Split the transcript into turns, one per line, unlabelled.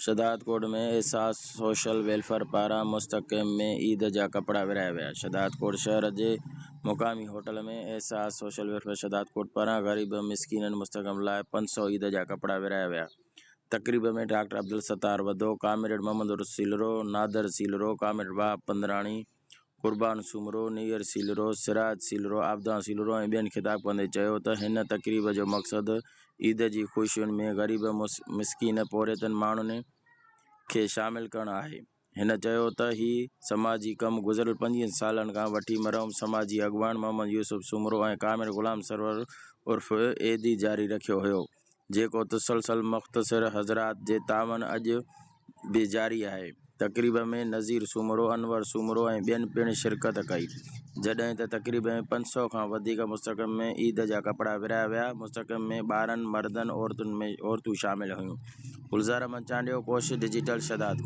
شهدادڪوٽ ۾ احساس social welfare پاران مستحقين ۾ عيد جا ڪپڙا ورهايا ويا. شهدادڪوٽ شهر جي مقامي هوٽل ۾ احساس سوشل ويلفيئر شهدادڪوٽ پاران غريب مسڪينن مستحقن لاء 500 عيد جا ڪپڙا ورهايا ويا. تقريب ۾ ڊاڪٽر عبدالستار وڌو، ڪامريڊ محمد عرس سيلرو، نادر سيلرو، ڪامريڊ وهاب پندراڻي، قربان سومرو، نيئر سيلرو، سراج سيلرو، عابدان سيلرو ۽ ٻين خطاب ڪندي چيو ته هن تقريب جو مقصد عيد جي خوشين ۾ غريب مسڪين پورهيتن ماڻهن کي شامل ڪرڻ آهي. هن چيو ته هي سماجي ڪم گذريل 25 سالن کان وٺي مرحوم سماجي اڳواڻ محمد يوسف سومرو ۽ ڪامريڊ غلام سرور عرف ايڌي جاري رکيو هيو جيڪو تسلسل مختصر حضرات جي تعاون اڄ به جاري آهي. تقريب ۾ نذير سومرو، انور سومرو ۽ ٻين پڻ شرڪت ڪئي. جڏهن ته تقريب ۾ 500 کان وڌيڪ مستحقن ۾ عيد جا ڪپڙا ورهايا ويا، مستحقن ۾ ٻارن، مردن، عورتون شامل هيون. گلزار احمد چانڊيو، ڪوشش ڊجيٽل، شهدادڪوٽ.